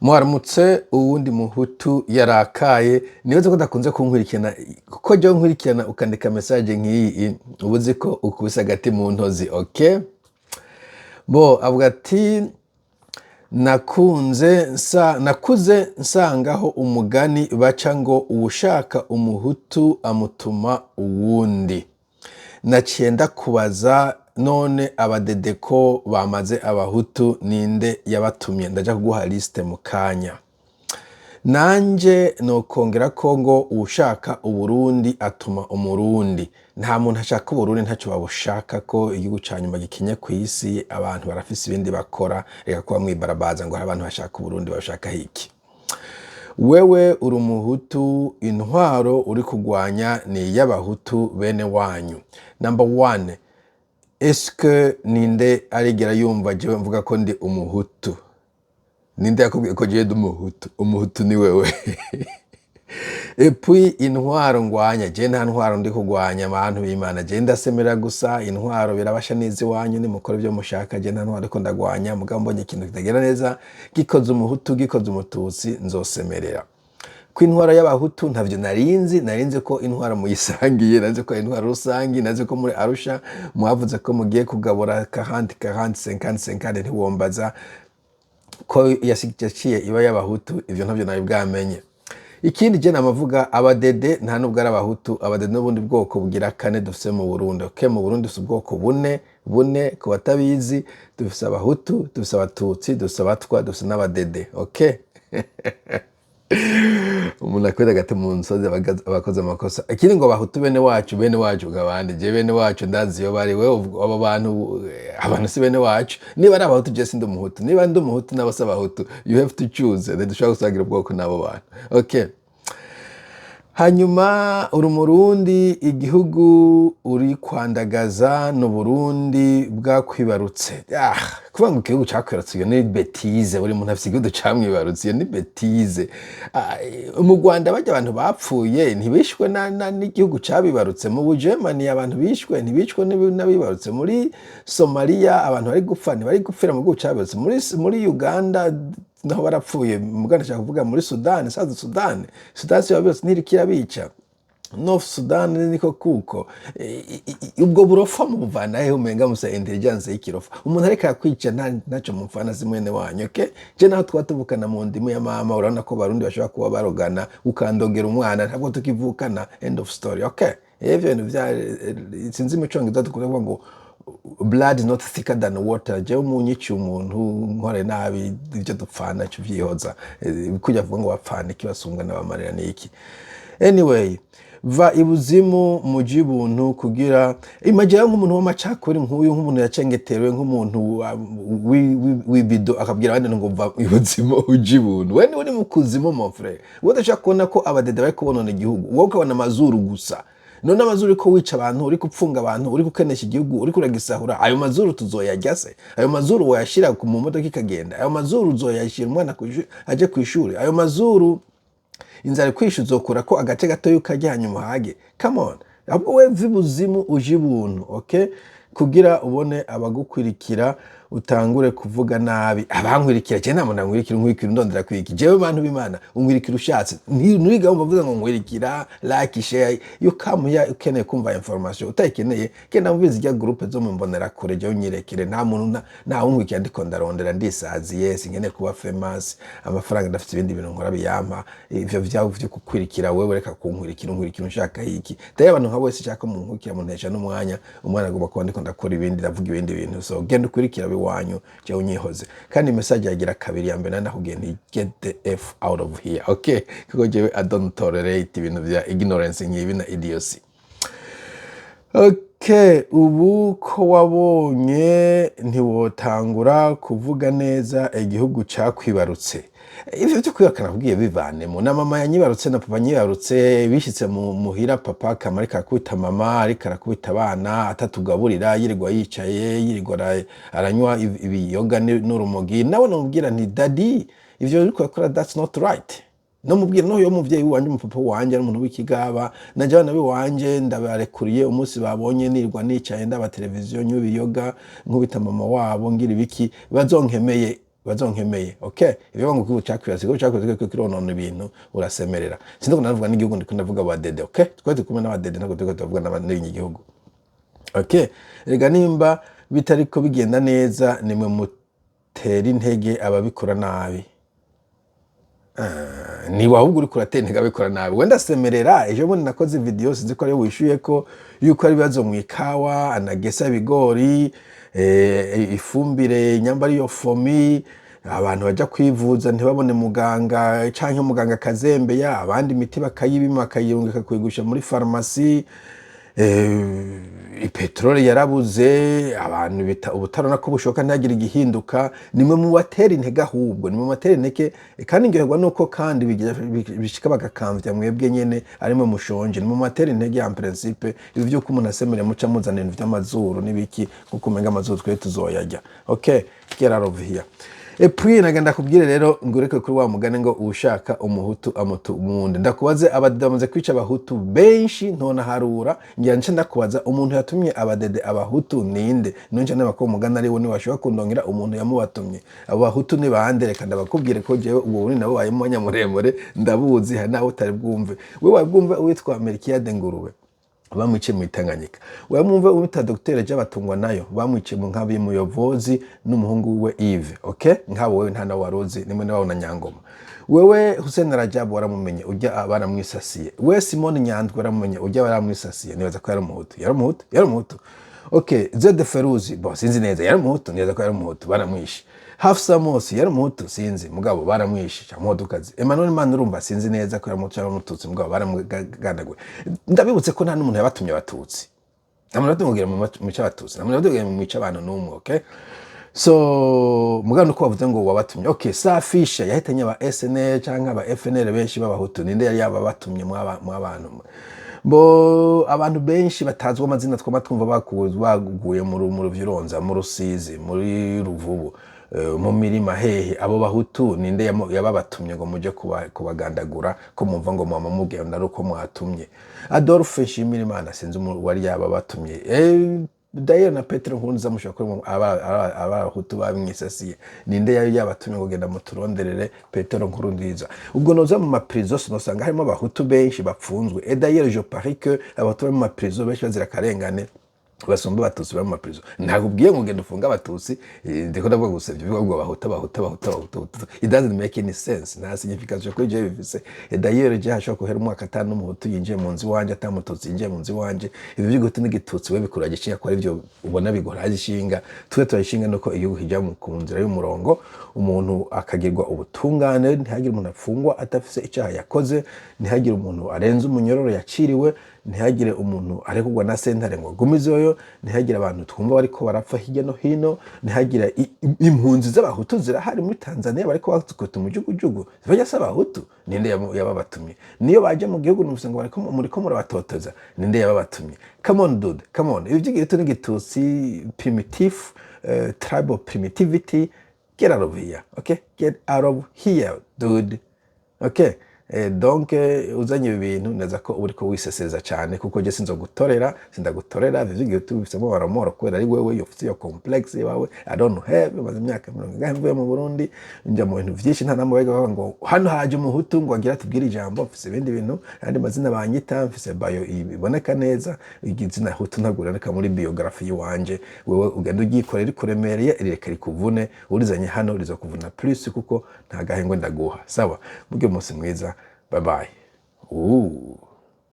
Mwaramutse. Uwundi muhutu yarakaye, nibaze ko udakunze kunkurikirana, kuko jyewe nkurikirana ukandika message nk'iyi uba uzi ko ukubise agati mu ntozi. Okay, bo avuga ati nakunze nsa nakuze nsangaho umugani baca ngo uwushaka umuhutu amutuma uwundi. Naciye ndakubaza, none abadede ko bamaze abahutu, ninde yabatumye? Ndaja kuguha liste mu kanya. Nanje nokongera ko ngo uwushaka uburundi atuma umurundi. Nta muntu ashaka uburundi, ntacyo babushaka, ko igihugu ca nyuma gikenye ku isi. Abantu barafise ibindi bakora, reka kuba mwibarabaza ngo hari abantu bashaka uburundi. Bashaka iki? Wewe uri umuhutu, intwaro uri kugwanya ni iy'abahutu bene wanyu. Number one, eske ninde arigera yumva jewe mvuga ko ndi umuhutu? Ninde yakubwiye ko jewe ndi umuhutu? Umuhutu ni wewe. Et puis intwaro ngwanya, je nta ntwaro ndi kugwanya. Abantu b'Imana, je ndasemera gusa. Intwaro birabasha neza iwanyu, nimukora ibyo mushaka. Je nta ntwaro ariko ndagwanya, mugabo mbonye ikintu kitagenda neza, gikoze umuhutu, gikoze umututsi, nzosemerera. Ko intwaro y'abahutu ntavyo narinzi. Narinzi ko intwaro muyisangiye, narinzi ko intwaro rusangi, narinzi ko muri Arusha mwavuze ko mugiye kugabura 40 40, 50 50. Ntiwombaza ko yaciye iba y'abahutu, ivyo ntavyo nari bwamenye. Ikindi je namavuga, abadede nta nubwo ari abahutu. Abadede n'ubundi bwoko bugira kane dufise mu Burundi. Okay, mu Burundi dufise ubwoko bune. Bune ku batabizi: dufise abahutu, dufise abatutsi, dufise abatwa, dufise n'abadede. Okay, umuntu akwira agati mu nsozi abakoze amakosa. Ikindi ngo bahutu bene wacu, bene wacu nkabandi? Je bene wacu ndazi iyo bari. We abo bantu, abantu si bene wacu niba ari abahutu. Je sindi umuhutu. Niba ndi umuhutu, nabo si abahutu. You have to choose. Ntidushobora gusangira ubwoko n'abo bantu. Okay, hanyuma uri umurundi, igihugu uri kwandagaza ni uburundi bwakwibarutse. Ah, kuvuga ngo igihugu cakwibarutse, iyo ni bêtise. Buri muntu afise igihugu camwibarutse, iyo ni bêtise. Ah, mu Rwanda barya abantu bapfuye ntibishwe n'igihugu cabibarutse. Mu Bujemani abantu bishwe ntibishwe n'abibarutse. Muri Somaliya abantu bari gupfa ntibari gupfira mu gihugu cabibarutse. Muri Uganda naho barapfuye. Muganda nshaka kuvuga muri Sudani, South Sudan, Sudan si byose ntiriko irabica. North Sudan niko kuko ubwo burofa mubuvana he? Umenga musa intelligence y'ikirofa. Umuntu ariko arakwica ntaco mupfana, si mwene wanyu. Okay, je naho twaba tuvukana mu ndimu ya mama, urabona ko barundi bashobora kuba barogana, ukandogera umwana, ntabwo tukivukana. End of story. Okay, ivyo bintu vya sinzi mu Congereza dukunda kuvuga ngo blood is not thicker than water. Jewe umunyici umuntu nkore nabi, ivyo dupfana cyo vyihoza. Kujya avuga ngo bapfana iki, basumbwa n'abamarira niki? Anyway, va ibuzimu muji buntu. Kugira imagine nk'umuntu w'amacakuri nk'uyu, nk'umuntu yacengeterewe, nk'umuntu w'ibido, akabwira abandi ngo va ibuzimu uji buntu. We niwe uri mu kuzimu, mon frère. Wowe udashaka kubona ko abadede bari kubonona igihugu, wowe ukabona amazuru gusa. None amazuru uriko wica abantu, uri gupfunga abantu, uri gukenesha igihugu, uri kuragisahura, ayo mazuru tuzoyarya se? Ayo mazuru woyashira mu modoka ikagenda? Ayo mazuru uzoyashyira umwana aje ku ishuri? Ayo mazuru inzara ikwishe uzokura ko agace gatoya ukarya hanyuma uhage? Come on. Ahubwo we va ibuzimu uje ibuntu. Okay, kugira ubone abagukurikira utangure kuvuga nabi. Abankwirikira, je nta muntu ankwirikira. Unkwirikira undondera kwiki? Jewe, bantu b'Imana, unkwirikira ushatse. Ntiwiga wumva uvuga ngo nkwirikira, like, share. You come here ukeneye kumva information. Utayikeneye, genda mvuze irya groupe zo mu mbonerakure, jewe unyirekere. Nta muntu nta unkwirikira ndiko ndarondera. Ndisaziye, sinkeneye kuba famous. Amafaranga ndafite ibindi bintu nkora biyampa. Ivyo vyawe vyo kukwirikira wewe, reka kunkwirikira. Unkwirikira unshaka iki? Daye abantu nka wese nshaka munkwirikira muntesha n'umwanya. Umwana agomba kuba ndiko ndakora ibindi, ndavuga ibindi bintu. So genda ukurikira biwanyu, jewe unyihoze. Kandi message yagira kabiri, ya mbere nari nakubwiye nti get the f out of here. Okay, kuko jewe I don't tolerate ibintu vya ignorance nk'ibi na idiocy. Okay, ubu ko wabonye ntiwotangura kuvuga neza igihugu cakwibarutse. Ivyo vyo kwihakana kubwiye bivanemo. Na mama yanyibarutse na papa nyibarutse, bishitse mu muhira, papa kama ariko arakubita mama, ariko arakubita abana, atatugaburira, yirirwa yicaye, yirirwa aranywa ibiyoga n'urumogi. Nawe namubwira nti daddy, ivyo uriko urakora, that's not right. No mubwira no yo muvyeyi wanje, umupapa wanje ari umuntu w'ikigaba. Nanje abana biwanje ndabarekuriye. Umunsi babonye nirwa nicaye ndaba televiziyo, nywa ibiyoga, nkubita mama wabo, ngira ibiki, bazonkemeye. Bazonkemeye, okay? Ibyo ngo igihugu cakwibarutse, igihugu cakwibarutse kiriko kironona ibintu, urasemerera. Sindiko ndavuga n'igihugu, ndiko ndavuga abadede, okay? Twari turi kumwe n'abadede, ntabwo turiko turavuga n'ibinyagihugu, okay? Rega nimba bitariko bigenda neza, nimwe mutera intege ababikora nabi. Ni ahubwo uriko uratera intege ababikora nabi. Wenda semerera. Ejo bundi nakoze video, sinzi ko ariyo wishuye ko yuko ari ibibazo mu ikawa, anagesa ibigori, ifumbire nyamba ariyo FOMI, abantu baja kwivuza ntibabone muganga canke muganga akazembeya, abandi imiti bakayibima, bakayirungika kuyigurisha muri farumasi, ipetroli yarabuze, abantu bita ubutarona ko bushoka, ntihagire igihinduka. Nimwe mu batera intege, ahubwo nimwe mu batera intege. Kandi ngyoherwa nuko kandi bishika bagakamvya mwebwe nyene arimwe mushonje. Nimwe mu batera intege. En principe, ibi vyuko umuntu asemereye muca muzana ibintu vy'amazuru n'ibiki, nkuko umenga amazuru twe tuzoyarya. Okay, get out of here. Et puis nagenda kubwire rero ngo ureke kuri wa mugani ngo ushaka umuhutu amutu umundi. Ndakubaze, abadede bamaze kwica abahutu benshi, ntonaharura. Ngira nce ndakubaza, umuntu yatumye abadede abahutu ninde? Nonje ndaba ko umugani ari wo, niwashobora kundongera umuntu yamubatumye. Abo bahutu ni bande? Reka ndabakubwire ko jewe ubwo buri nabo bayemo umwanya muremure, ndabuzi. Hari nawe utari bwumve. We wabwumve uwitwa Melkiyade Ngurube, bamwiciye mu Itanganyika. Wamwumve uwita Dr Jabatungwa nayo, bamwiciye mu nkambi y'Umuyovozi n'umuhungu we Yves, okay? Nk'abo wewe nta nawe waruzi, nimwe nawe na Nyangoma. Wewe Hussein Rajabu waramumenye, ujya baramwisasiye. We Simon Nyandwi waramumenye, ujya baramwisasiye. Nibaza ko yari umuhutu, yari umuhutu, yari umuhutu, okay? Zede Feruzi, bon, sinzi neza, yari umuhutu, nibaza ko yari umuhutu, baramwishe. Hafsa Mosi yari umuhutu, sinzi, mugabo baramwishe, cyangwa umuhutukazi. Emmanuel Manurumva, sinzi neza ko yari umuhutu cyangwa umututsi, mugabo baramugandaguye. Ndabibutse ko nta n'umuntu yabatumye abatutsi, nta muntu yabatumye mu abatutsi, nta muntu yabatumye mu mico abantu n'umwe, okay? So mugabo nuko bavuze ngo wabatumye, okay? Safisha yahitanye aba SNL cyangwa aba FNL benshi b'abahutu, ninde yari yababatumye mw'abantu bo? Abantu benshi batazwi amazina twama twumva baguye mu Ruvyironza, mu Rusizi, muri Ruvubu, mu mirima hehe, abo bahutu ninde yababatumye ngo muje kubagandagura, ko mumva ngo mwama mugenda ari uko mwatumye? Adolphe Nshimirimana, sinzi wari yababatumye. D'ailleurs na Petero Nkurunziza mushobora kuba abahutu babimwisasiye. Ninde yari yabatumye ngo genda muturonderere Petero Nkurunziza? Ubwo noza mu maprison, sinosanga harimo abahutu benshi bapfunzwe? Et d'ailleurs, je parie que abahutu bari mu maprison benshi bazira akarengane basumba abatutsi bari mu maprison. Ntabwo ubwiye ngo genda ufunge abatutsi, ndiko ndavuga gusa ibyo bivuga ngo abahutu, abahutu, abahutu, abahutu, abahutu. It doesn't make any sense, nta signification kuri jewe bifise. Et d'ailleurs, je hashobora guhera umwaka atanu n'umuhutu yinjiye mu nzu iwanje, ata mututsi yinjiye mu nzu iwanje. Ibyo by'iguhutu n'igitutsi we bikura gishinga ko ari byo ubona bigora gishinga. Twe turayishinga nuko igihugu kijya ku nzira y'umurongo, umuntu akagirwa ubutungane, ntihagire umuntu afungwa adafise icyaha yakoze, ntihagire umuntu arenza umunyororo yaciriwe, ntihagire umuntu arekurwa na sentare ngo agumizeyo, ntihagire abantu twumva bariko barapfa hirya no hino, ntihagire impunzi z'abahutu zirahari muri Tanzania bariko bazikota umujugujugu, bajya se abahutu ninde yababatumye? Niyo baje mu gihugu numvise ngo bariko muriko murabatoteza, ninde yababatumye? Come on, dude, come on. Ibi by'igihutu n'igitutsi, primitif, tribal primitivity, get out of here, okay? Get out of here, dude, okay? Donc uzanye ibi bintu neza ko uriko wiseseza cyane, kuko je sinzogutorera, sindagutorera. Ivyo vy'igihutu bifisemo baramoro kubera ari wewe ufite iyo complexe yawe. I don't have. Maze imyaka 40 mvuye mu Burundi, njya mu bintu vyinshi, nta namwe bavuga ngo hano haje umuhutu ngo agira tubwire ijambo. Mfise ibindi bintu, andi mazina banyita, mfise bio iboneka neza. Igitsina hutu ntabwo riboneka muri biographie yiwanje. Wewe ugenda uryikorera rikuremereye, rireka rikuvune. Urizanye hano rizokuvuna plus, kuko nta gahengwe ndaguha. Sawa, mugire umunsi mwiza, bye bye. Ooh.